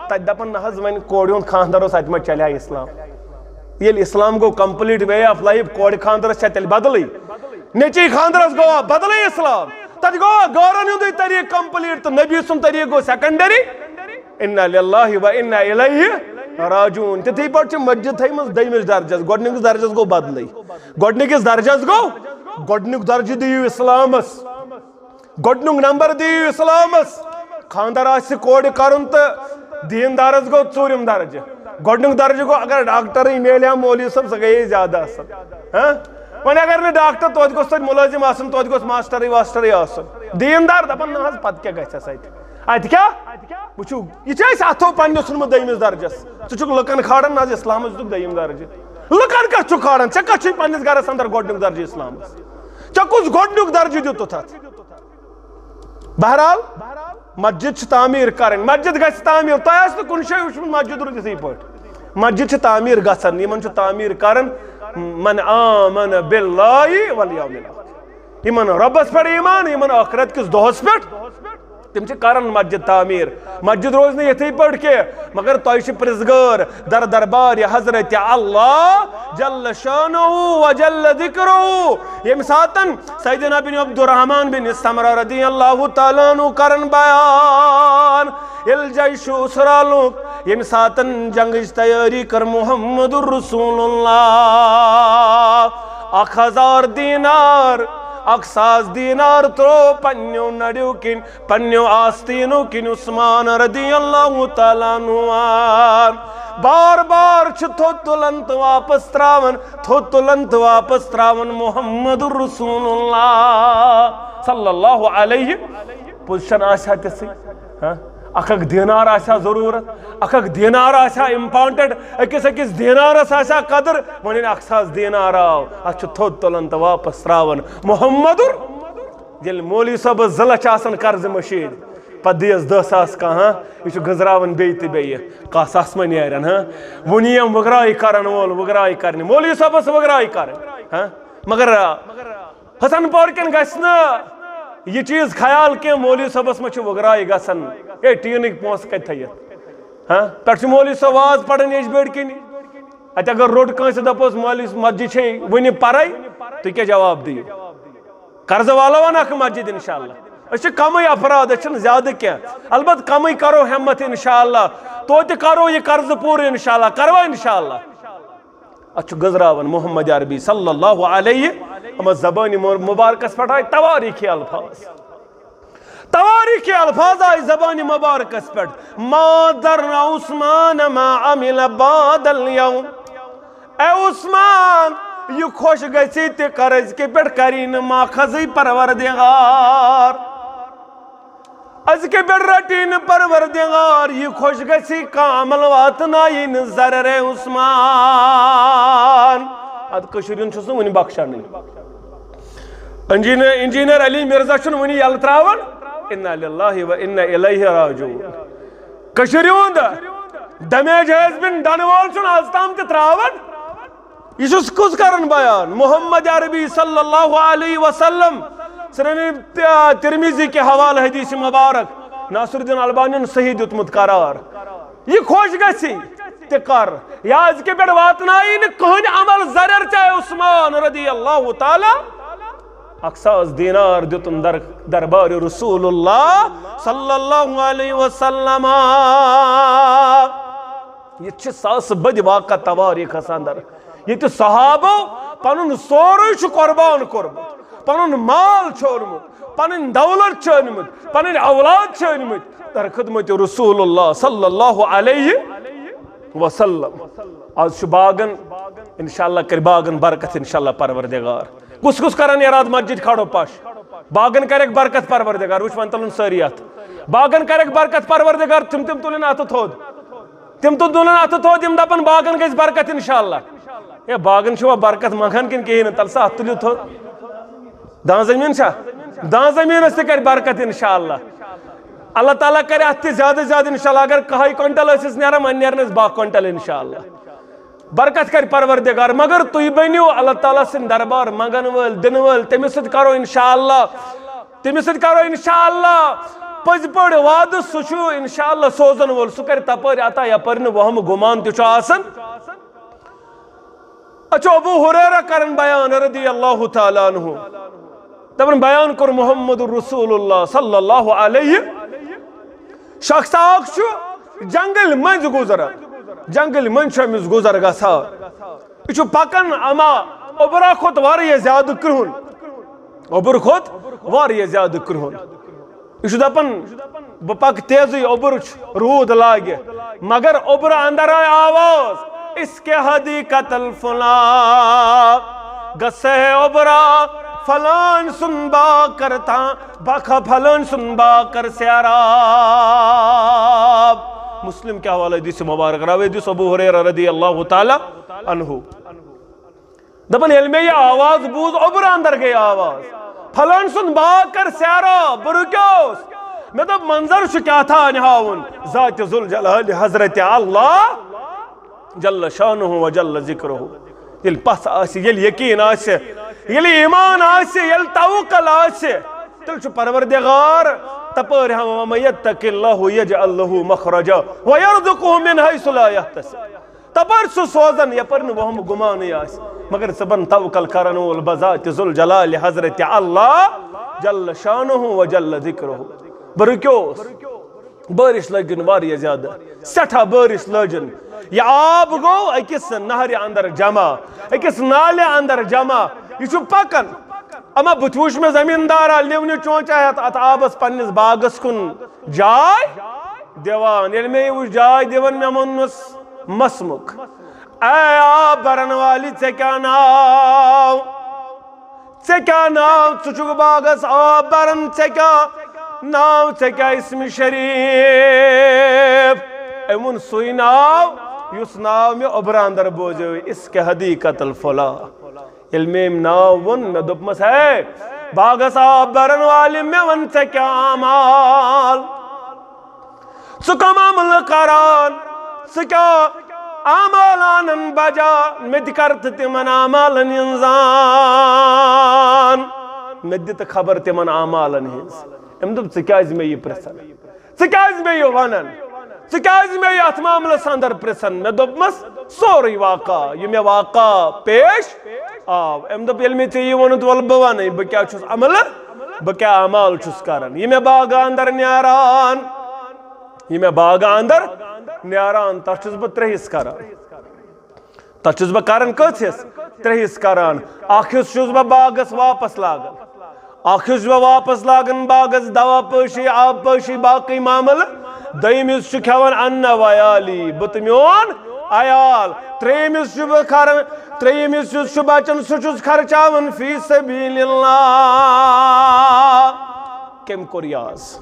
تتہِ دپان نہ حظ وۄنۍ کورِ ہُنٛد خاندر اوس، اتہِ ما چلہِ ہا اسلام؟ ییٚلہِ اسلام گوٚو complete way of life، کورِ خاندرس چھا تیٚلہِ بدلٕے؟ نیٚچی خاندرس گوٚوا بدلٕے اسلام؟ تتہِ گوٚوا غٲرن ہُنٛدُے طریٖقہٕ complete تہٕ نبی سُنٛد طریٖقہٕ گوٚو secondary؟ انا للہ و انا الیہ۔ راجعون۔ تِتھٕے پٲٹھۍ چھِ مسجد تھٲومٕژ دوٚیمِس درجس، گۄڈٕنِکِس درجس گوٚو بدلٕے۔ گۄڈٕنِکِس درجس گوٚو، گۄڈٕنیُک درجہٕ دِیِو اسلامس، گۄڈٕنیُک نمبر دِیِو اسلامس۔ خاندر آسہِ کورِ کرُن تہٕ دیٖندارس گوٚو ژوٗرِم درجہٕ۔ گۄڈٕنیُک درجہٕ گوٚو، اگر ڈاکٹرٕے میلہِ ہا مولوی صٲب، سُہ گٔیے زیادٕ اصل۔ ہاں؟ وۄنۍ اگر نہٕ ڈاکٹر، توتہِ گوٚژھ تتہِ مُلٲزِم آسُن، توتہِ گوٚژھ ماسٹرٕے واسٹرٕے آسُن۔ دیٖندار دپان، نہ حظ، پتہٕ کیٛاہ گژھٮ۪س اتہِ؟ اتہِ کیٛاہ؟ وٕچھِو، یہِ چھُ اَسہِ اَتھو پننہِ ژھُنمُت دوٚیمِس درجس۔ ژٕ چھُکھ لُکن کھالان، نہ حظ، اسلامس دِتُکھ دوٚیِم درجہٕ۔ لُکن کتھ چھُکھ کھالان؟ ژےٚ کتھ چھُے پننِس گرس اندر گۄڈٕنیُک درجہٕ اسلامس؟ ژےٚ کُس گۄڈٕنیُک درجہٕ دیُتُتھ اتھ؟ بہرحال، مسجد چھِ تعمیٖر کرٕنۍ، مسجد گژھِ تعمیٖر۔ تۄہہِ آسہِ نہٕ کُنہِ جایہِ وٕچھمُت مسجد روٗد یِتھٕے پٲٹھۍ۔ مسجد چھِ تعمیٖر گژھان، یِمن چھُ تعمیٖر کران من آمن باللہ والیوم الآخر۔ یِمن رۄبس پٮ۪ٹھ ایمان، یِمن ٲخرت کِس دۄہس پٮ۪ٹھ، تِم چھِ کران مسجد تعمیٖر۔ مسجد روزِ نہٕ یِتھٕے پٲٹھۍ کینٛہہ، مگر تۄہہِ چھِ پرزگار در دربار حضرت اللہ جل شانہ و جل ذکرہ۔ ییٚمہِ ساتن سیدنا بن عبدالرحمن بن سمرہ رضی اللہ تعالیٰ عنہ کرن بیان، ییٚلہِ جیش اسرا لوٚگ، ییٚمہِ ساتن جنگٕچ تیٲری کٔر محمد رسول اللہ، اکھ ہزار دینار، اکھ ساس دینار ترٛوو پننیو نڑیو کِنۍ، پننیو آستینو کِنۍ عثمان رضی اللہ تعالیٰ عنہ۔ بار بار چھِ تھوٚد تُلان تہٕ واپس تراوان، تھوٚد تُلان تہٕ واپس تراوان محمد رسول اللہ صلی اللہ علیہ۔ پوزیشن آسہِ ہا تِژھٕے، ہاں؟ اکھ اکھ دینار آسہِ ہا ضروٗرت، اکھ اکھ دینار آسہِ ہا امپارٹنٹ، أکِس أکِس دینارس آسہِ ہا قدر، وۄنۍ ییٚلہِ اکھ ساس دینار آو، اتھ چھُ تھوٚد تُلان تہٕ واپس تراوان محمد۔ ییٚلہِ مولوی صٲبس زٕ لچھ آسن قرضہٕ مٔشیٖد، پتہٕ دِیس دہ ساس کانٛہہ، ہاں؟ یہِ چھُ گٔنزراوان بیٚیہِ تہٕ بیٚیہِ، کاہ ساس مہ نیرن، ہاں؟ وُنہِ یِم وٕگراے کرن وول وٕگراے کرنہِ، مولوی صٲبس وٕگراے کرٕنۍ، ہاں؟ مگر، آ، حسن پور کٮ۪ن گژھِ نہٕ یہِ چیٖز خیال کینٛہہ، مولوی صٲبس ما چھِ وٕگراے گژھان؟ ہے، ٹیٖنٕکۍ پونٛسہٕ کتہِ تھٲیِتھ؟ ہاں؟ پٮ۪ٹھٕ چھُ مولوی صٲب واز پران ییٚجہِ بیٖڑ کِنی۔ اتہِ اگر روٚٹ کٲنٛسہِ، دپوس، مولوی مسجد چھے وُنہِ پرے، تُہۍ کیٛاہ جواب دِیِو؟ قرضہٕ والو نا اکھ مسجد انشاءاللہ۔ أسۍ چھِ کمٕے افراد، أسۍ چھِنہٕ زیادٕ کینٛہہ۔ البتہ کمٕے کرو ہمت انشاءاللہ۔ توتہِ کرو یہِ قرضہٕ پوٗرٕ انشاءاللہ۔ کروا انشاءاللہ؟ اتھ چھُ گٔنزراوان محمد عربی صلی اللہ علیہ، اما زبانہِ مُ-، مبارکس پٮ۪ٹھ آیہِ تواریٖخی الفاظ۔ تواریٖخی الفاظ آیہِ زبانہِ مبارکس پٮ۪ٹھ، ما ضر عثمان ما عمل بعد اليوم۔ اے عثمان، یہِ خۄش گژھی تہِ کر، أزکہِ پٮ۪ٹھ کری نہٕ ماخذٕے پروردگار۔ أزکہِ پٮ۪ٹھ رٹی نہٕ پروردگار، یہِ خۄش گژھی کانٛہہ عمل واتنایی نہٕ ضرر، اے عثمان۔ اتھ کٔشیٖرِ ہُنٛد چھُس نہٕ وُنہِ بخشانٕے۔ انجینئر، انجینئر علی مرزا چھُنہٕ وُنہِ یلہٕ تراوان۔ انا للہ و انا الیہ راجعون۔ کٔشیٖرِ ہُنٛد damage has been done وول چھُنہٕ از تام تہِ تراوان۔ یہِ چھُس کُس کران بیان؟ محمد عربی صلی اللہ علیہ وسلم، سنن ترمذی کہِ حوالہٕ حدیث مبارک، ناصر الدین البانین صحیح دیُتمُت قرار۔ یہِ خۄش گژھی تہِ کر، یا أزکہِ پٮ۪ٹھ واتنایی نہٕ کٕہٕنۍ عمل ضرر، چاہے عثمان رضی اللہ تعالیٰ اکھ ساس دینار دیُتُن در-، دربارِ رسول اللہ صلی اللہ علیہ وسلم۔ یہِ چھِ ساسہٕ بٔدۍ واقعہ تواریٖخس اندر، ییٚتہِ صحابو پنُن سورُے چھُ قربان کوٚرمُت، پنُن مال چھُ اوٚنمُت، پنٕنۍ دولت چھِ أنمٕتۍ، پنٕنۍ اولاد چھِ أنمٕتۍ در خدمت رسول اللہ صلی اللہ علیہ وسلم۔ آز چھُ باغن، انشاءاللہ کرِ باغن برکت انشاءاللہ پروردگار۔ کُس کُس کرن اراد مسجد کھڑو پش؟ باغن کرکھ برکت پروردگار، وٕچھ وۄنۍ تُلُن سٲری اتھ۔ باغن کرکھ برکت پروردگار، تِم تِم تُلن اتھٕ تھوٚد۔ تِم تُلن اتھٕ تھوٚد، یِم دپن باغن گژھِ برکت انشاءاللہ۔ ہے، باغن چھُوا برکت منٛگان کِنہٕ کِہیٖنۍ نہٕ؟ تَلہٕ سا اَتھ تُلِو تھوٚد۔ دان زٔمیٖن چھا؟ دان زٔمیٖنَس تہِ کَرِ برکت انشاءاللہ۔ اللہ تعالیٰ کَرِ اَتھ تہِ زیادٕ زیادٕ انشاءاللہ۔ اگر کَہَے کوینٹل ٲسِس نیران، وۄنۍ نیرنَس باہ کوینٹل انشاءاللہ۔ برکت کَرِ پروردگار، مگر تُہۍ بٔنِو اللہ تعالیٰ سٕنٛدۍ دربار منٛگَن وٲلۍ، دِنہٕ وٲلۍ۔ تٔمِس سۭتۍ کَرو انشاءاللہ، تٔمِس سۭتۍ کَرو انشاءاللہ پٔزۍ پٲٹھۍ وعدٕ۔ سُہ چھُ انشاءاللہ سوزَن وول، سُہ کَرِ تَپٲرۍ عطا یَپٲرۍ نہٕ وَہمہٕ گُمان تہِ چھُ آسان۔ اچھا، ابو ہریرہ کرن بیان رضی اللہ تعالیٰ عنہ۔ دپان بیان کوٚر محمد رسول اللہ صلی اللہ علیہ۔ شخص اکھ چھُ جنگل مٔنٛزۍ گُزران۔ جنگل منٛز چھُ أمِس گُزر گژھان۔ یہِ چھُ پکان اما اوٚبرا کھۄتہٕ واریاہ زیادٕ کرٛہُن۔ اوٚبُر کھۄتہٕ واریاہ زیادٕ کرٛہُن۔ یہِ چھُ دپان، بہٕ پکہٕ تیزٕے، اوٚبُر چھُ، روٗد لاگہِ۔ مگر اوٚبرٕ اندر آیہِ آواز، اس کے حدیقت الفلاں، گژھے اوٚبرا فلان سُنٛد باغ کر تھا، بکھا فلان سُنٛد باغ کر سیراب۔ مسلم کہِ حوالہٕ حدیث مبارک، راوی حدیث ابو ہریرہ رضی اللہ تعالیٰ عنہ۔ دپان، ییٚلہِ مےٚ یہِ آواز بوٗز، اوٚبرٕ اندر گٔے آواز، فلٲنۍ سُنٛد باغ کر سیراب، بہٕ رُکیوس۔ مےٚ دوٚپ، منظر چھُ کیٛاہ تھانۍ ہاوُن، ذاتِ ذوالجلال حضرت اللہ جل شانہ و جل ذکرہ۔ ییٚلہِ پژھ آسہِ، ییٚلہِ یقیٖن آسہِ، ییٚلہِ ایمان آسہِ، ییٚلہِ توکل آسہِ، تیٚلہِ چھُ پروردگار تپٲرۍ ہاوان، وَمَن یَتَّقِ اللَّهَ یَجْعَل لَّهُ مَخْرَجًا وَیَرْزُقْهُ مِنْ حَیْثُ لَا یَحْتَسِب۔ تپٲرۍ چھُ سوزان، یپٲرۍ نہٕ وہم گُمانٕے آسہِ۔ مگر ژٕ بن توکل کرن وول بذاتِ ذوالجلال حضرت اللہ جل شانہ و جل ذکرہ۔ بہٕ رُکیوس۔ بٲرِش لٔجِن واریاہ زیادٕ، سٮ۪ٹھاہ بٲرِش لٔجِن۔ یہِ آب گوٚو أکِس نہرِ اندر جمع، أکِس نالہِ اندر جمع۔ یہِ چھُ پکان۔ اما بہٕ تہِ وٕچھ مےٚ زمیٖندارا لِونہِ چونچا ہٮ۪تھ اتھ آبس پننِس باغس کُن جاے دِوان۔ ییٚلہِ مےٚ یہِ وٕچھ جاے دِوان، مےٚ ووٚنُس، مسمُک، اے آب برن والی، ژےٚ کیٛاہ ناو؟ ژےٚ کیٛاہ ناو؟ ژٕ چھُکھ باغس آب بران، ژےٚ کیٛاہ ناو؟ ژےٚ کیٛاہ اسمِ شریف؟ أمۍ ووٚن سُے ناو، یُس ناو مےٚ اوٚبرٕ اندر بوزیو، اس کے حدیقت الفلاح۔ ییٚلہِ مےٚ أمۍ ناو ووٚن، مےٚ دوٚپمَس، ہے، باغس آب برن والہِ، مےٚ وَن، ژےٚ کیٛاہ اعمال؟ ژٕ کم عملہٕ کران؟ ژٕ کیٛاہ اعمال انان بجا؟ مےٚ تہِ کر تہٕ تِمن اعمالن ہٕنٛز زان۔ مےٚ دِ تہٕ خبر تِمن اعمالن ہٕنٛز۔ أمۍ دوٚپ، ژٕ کیٛازِ مےٚ یہِ پرژھان؟ ژٕ کیٛازِ مےٚ یہِ ونان؟ ژٕ کیٛازِ مےٚ یہِ اتھ معاملس اندر پرژھان؟ مےٚ دوٚپمس سورُے واقعہ، یہِ مےٚ واقعہ پیش آو۔ أمۍ دوٚپ، ییٚلہِ مےٚ ژےٚ یہِ ووٚنُتھ، وَلہٕ بہٕ وَنَے، بہٕ کیٛاہ چھُس عملہٕ، بہٕ کیٛاہ اعمال چھُس کران۔ یہِ مےٚ باغہٕ اندر نیران، یہِ مےٚ باغہٕ اندر نیران، تَتھ چھُس بہٕ ترٛےٚ حصہٕ کران۔ تَتھ چھُس بہٕ کران کٔژ حصہٕ؟ ترٛےٚ حصہٕ کران۔ اکھ حصہٕ چھُس بہٕ باغس واپس لاگان۔ اکھ حصہٕ چھُس بہٕ واپس لاگان باغس، دوا پٲشی، آب پٲشی، باقٕے معاملہٕ۔ دوٚیِم حصہٕ چھُ کھٮ۪وان اَننہ ویالی، بہٕ تہٕ میون عیال۔ ترٛیٚیِم حصہٕ چھُ بہٕ کران، ترٛیٚیِم حصہٕ یُس چھُ بچان، سُہ چھُس خرچاوان فی سبیل اللہ۔ کٔمۍ کوٚر یہِ آز؟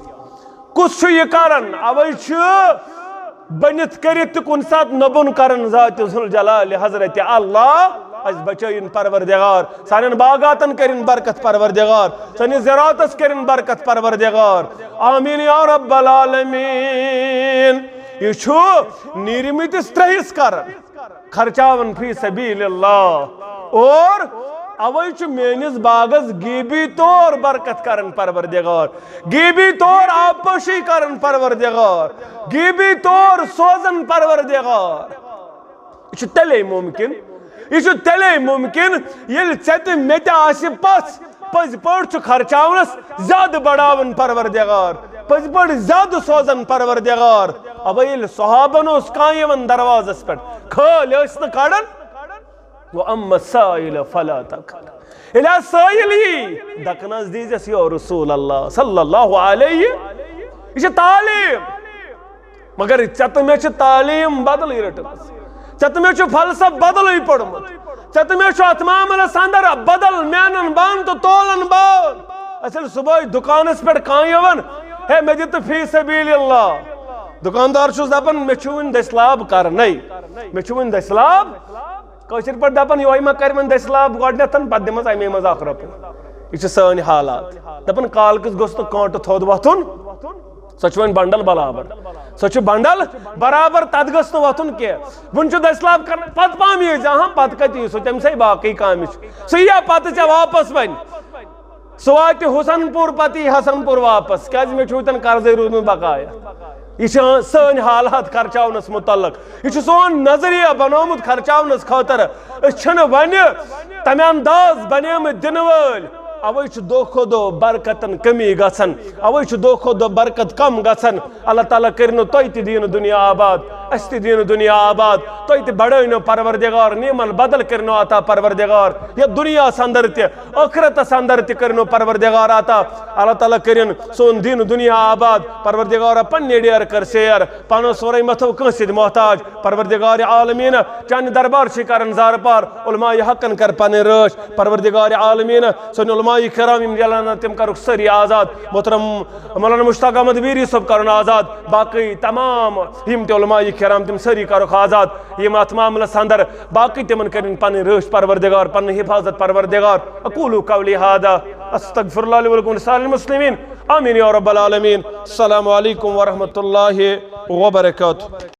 کُس چھُ یہِ کران؟ اوے چھُ بٔنِتھ کٔرِتھ تہِ کُنہِ ساتہٕ نوٚبُن کران ذاتِ ذوالجلال حضرت اللہ۔ اَسہِ بچٲیِن پروردگار، سانٮ۪ن باغاتن کٔرِن برکت پروردگار، سٲنِس زراعتس کٔرِن برکت پروردگار۔ آمین یا رب العالمین۔ یہِ چھُ نیٖرمٕتِس ترٛیٚیِس کران۔ خرچاون فی سبیل اللہ۔ اور اوے چھُ میٲنِس باغس غیبی طور برکت کران پروردگار، غیبی طور آبپاشی کران پروردگار، غیبی طور سوزان پروردگار۔ یہِ چھُ تیٚلے مُمکِن، یہِ چھُ تیٚلے مُمکِن، ییٚلہِ ژےٚ تہِ مےٚ تہِ آسہِ پژھ۔ پٔزۍ پٲٹھۍ چھُ خرچاونس زیادٕ بڑاوان پروردگار، پٔزۍ پٲٹھۍ زیادٕ سوزان پروردگار۔ اَوَے ییٚلہِ صحابن اوس کانٛہہ یِوان دروازس پٮ۪ٹھ، کھٲلۍ ٲسۍ نہٕ کڑان۔ وَأَمَّا السَّائِلَ فَلَا تَقْهَرْ۔ ییٚلہِ حظ سٲیِل یی، دَکنَس دیٖزٮ۪س، یا رسول اللہ صلی اللہ علیہ۔ یہِ چھِ تعلیٖم۔ مگر ژےٚ تہٕ مےٚ چھِ تعلیٖم بدلٕے رٔٹمٕژ۔ ژےٚ تہٕ مےٚ چھُ فلسفہٕ بدلٕے پوٚرمُت۔ ژےٚ تہٕ مےٚ چھُ اَتھ معاملَس اندر بدل مینَن بان تہٕ تولَن بان۔ اَسہِ ییٚلہِ صُبحٲے دُکانَس پٮ۪ٹھ کانٛہہ یِوان، ہے، مےٚ دِ تہٕ فی سبیل اللہ۔ دُکاندار چھُس دَپان، مےٚ چھُ وُنہِ دٔسۍ لاب کَرنَے۔ مےٚ چھُ وُنہِ دٔسۍ لاب۔ کٲشِر پٲٹھۍ دَپان، یِہوٚے ما کَرِ وۄنۍ دٔسۍ لاب گۄڈٕنٮ۪تھ، پَتہٕ دِمَس اَمے منٛز اَکھ رۄپیہِ۔ یہِ چھِ سٲنۍ حالات۔ دَپان، کالکِس گوٚژھ نہٕ کٲنٛٹہٕ تھوٚد وۄتھُن۔ سۄ چھِ وۄنۍ بنڈل برابر۔ سۄ چھِ بنڈل برابر، تَتھ گٔژھ نہٕ وۄتھُن کینٛہہ۔ وۄنۍ چھُ دٔسۍ لاب کَران، پَتہٕ پَہم یی زِ، اہم، پَتہٕ کَتہِ یی سُہ؟ تٔمِس ہے باقٕے کامہِ چھِ۔ سُہ یی ہا پَتہٕ ژےٚ واپَس وۄنۍ۔ سُہ واتہِ حسن پوٗر، پَتہٕ یی حسن پوٗر واپَس۔ کیٛازِ مےٚ چھُ وٕنۍکٮ۪ن قرضٕے روٗدمُت بقایا۔ یہِ چھِ سٲنۍ حالات خرچاونَس مُتعلق۔ یہِ چھُ سون نظریہ بنومُت خرچاونس خٲطرٕ۔ أسۍ چھِنہٕ وۄنۍ تَمہِ انداز بنیمٕتۍ دِنہٕ وٲلۍ۔ اَوَے چھُ دۄہ کھۄتہٕ دۄہ برکتن کمی گژھان۔ اَوَے چھُ دۄہ کھۄتہٕ دۄہ برکت کم گژھان۔ اللہ تعالیٰ کٔرِنو تۄہہِ تہِ دیٖنہٕ دُنیا آباد۔ اسہِ تہِ دیٖنہٕ دُنیا آباد، تُہۍ تہِ بڑٲینو پروردگار، نعمل بدل کٔرِنو عطا پروردگار، یتھ دُنیاہس اندر تہِ، ٲخرتس اندر تہِ کٔرِنو پروردگار عطا۔ اللہ تعالیٰ کٔرِن سون دیٖنہٕ دُنیا آباد۔ پروردگارا، پننہِ ڈیرٕ کر سیر، پانس سورے متھو کٲنٛسہِ سۭتۍ محتاج۔ پروردگار عالمین، چانہِ دربار چھِ کران زارٕ پار، علماء حقن کر پنٕنۍ رٲچھ۔ پروردگار عالمین، سٲنۍ علماء کرام یِم جلان تِم کرُکھ سٲری آزاد۔ محترم مولانا مشتاق احمد ویری صٲب کرُن آزاد، باقٕے تمام یِم تہِ علماء کرام تِم سٲری کرُکھ آزاد۔ یِم اتھ معاملس اندر باقٕے تِمن کٔرِن پنٕنۍ رٲچھ پروردگار، پنٕنۍ حفاظت پروردگار۔ اقول قولی هذا، استغفر الله لي ولكم ولسائر المسلمين، آمین یا رب العالمین۔ السلام علیکم ورحمۃ اللہ وبرکاتہ۔